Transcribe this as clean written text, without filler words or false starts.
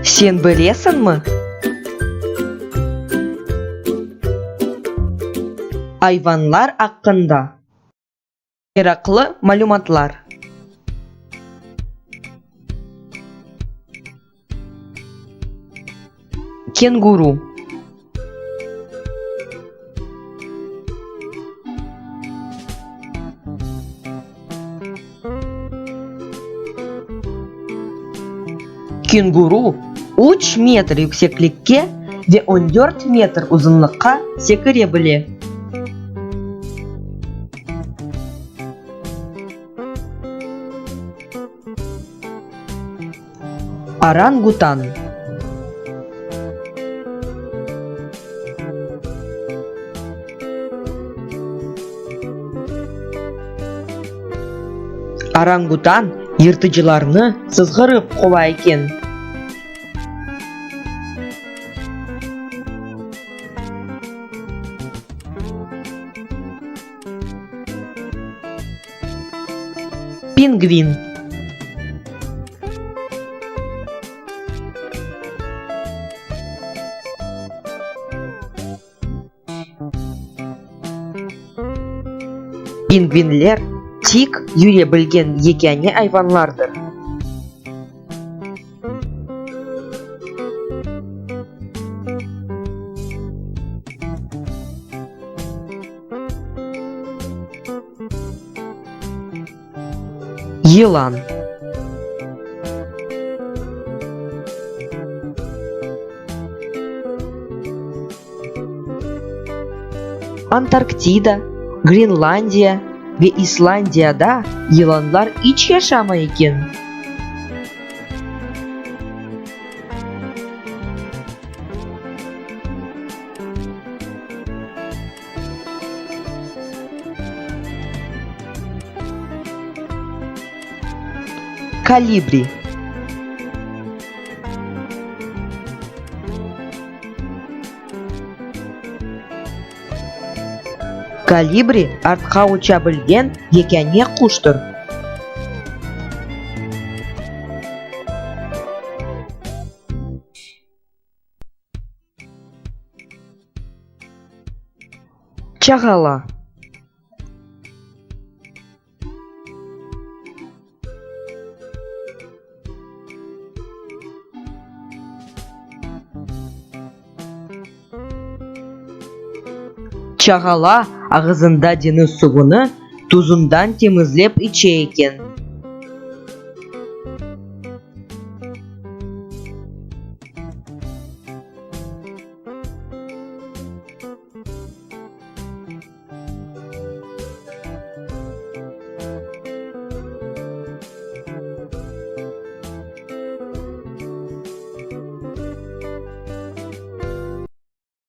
Sen bilesiñmi? Ayvanlar aqqında meraqlı malümatlar. Kenguru. Kenguru üç metr yükseklikke ve on dört metr uzunlıqqa sekire bile. Orangutan. Orangutan yırtıcılarnı sızğırıp quva eken. Pingvin. Pingvinler tik yüre bilgen yekâne ayvanlardır. Yılan. Antarktida, Grenlandiya ve İslandiyada yılanlar iç yaşamay eken. Kolibri. Kolibri artqa uça bilgen yekâne quştır. Çağala. Çağala ağızında deñiz suvunı tuzundan temizlep içe eken.